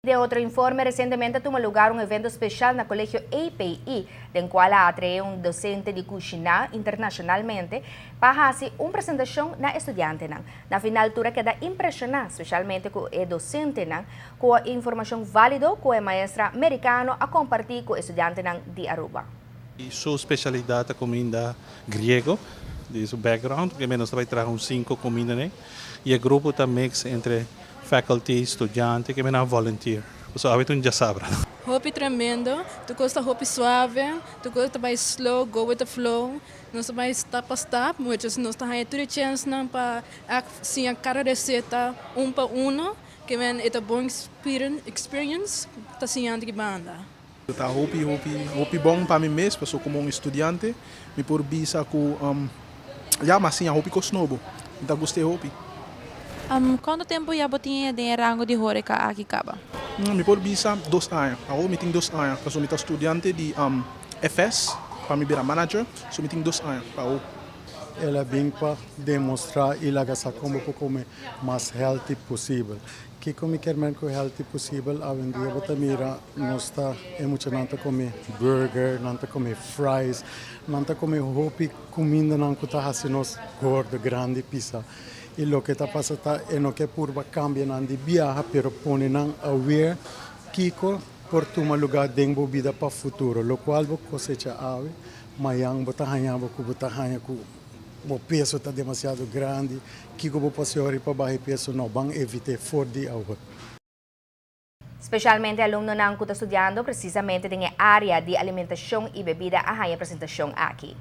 Den otro informe, recientemente a tuma lugar un evento special na Colegio API, den cual a atrae un docente di cushina internacionalmente pa haci un presentacion na studiantenan. Na final tur a keda impresiona, specialmente cu e docentenan, cu e informacion valido cu e maestra Mericano a comparti cu e studiantenan di Aruba. Su specialidad ta cuminda griego, di su background, cu nos ta traha un cinco cuminda, ne? Y e grupo ta mix entre faculty, studiante, cu nan volunteer. So, awe un diasabra. Hopi tremendo, tur cos ta hopi suave, tur cos ta bay slow, go with the flow. Nos ta bay stap pa stap, which is nos ta haya tur chance nan pa siña cada receta un pa uno, kiermen e ta bon experience ta siñando aki banda. Ta hopi hopi hopi bon pa mi mes, paso como un studiante, mi por bisa cu ja, m'a siña hopi cos nobo. Ta gusta hopi. Cuanto tempo ya bo tin den rango di horeca aki caba? Mi por bisa 2 aña. Awor mi tin 2 aña. Paso mi ta studiante di FS, pa mi bira manager, so mi tin 2 aña. Pa El a bin pa demostra y laga sa con por come mas healthy posibel. Kico mi kiermen cu healthy posibel? Awendia bo ta mira nos ta e mucha nan ta come burger, nan ta come fries, nan ta come hopi cuminda nan cu ta haci nos gordo grandi pisa. Y loke ta pasa ta e no kier purba cambia nan di biaha, pero pone nan aware kico por tuma lugar den bo bida pa futuro, lo cual bo cosecha awe, mañan bo ta haya bo cu bo ta haya cu bo peso ta demasiado grandi, kico bo por pa baha peso no, ban evita for di awe. Specialmente alumnonan cu ta studiando precisamente den area di alimentacion y bebida a haya presentacion aki.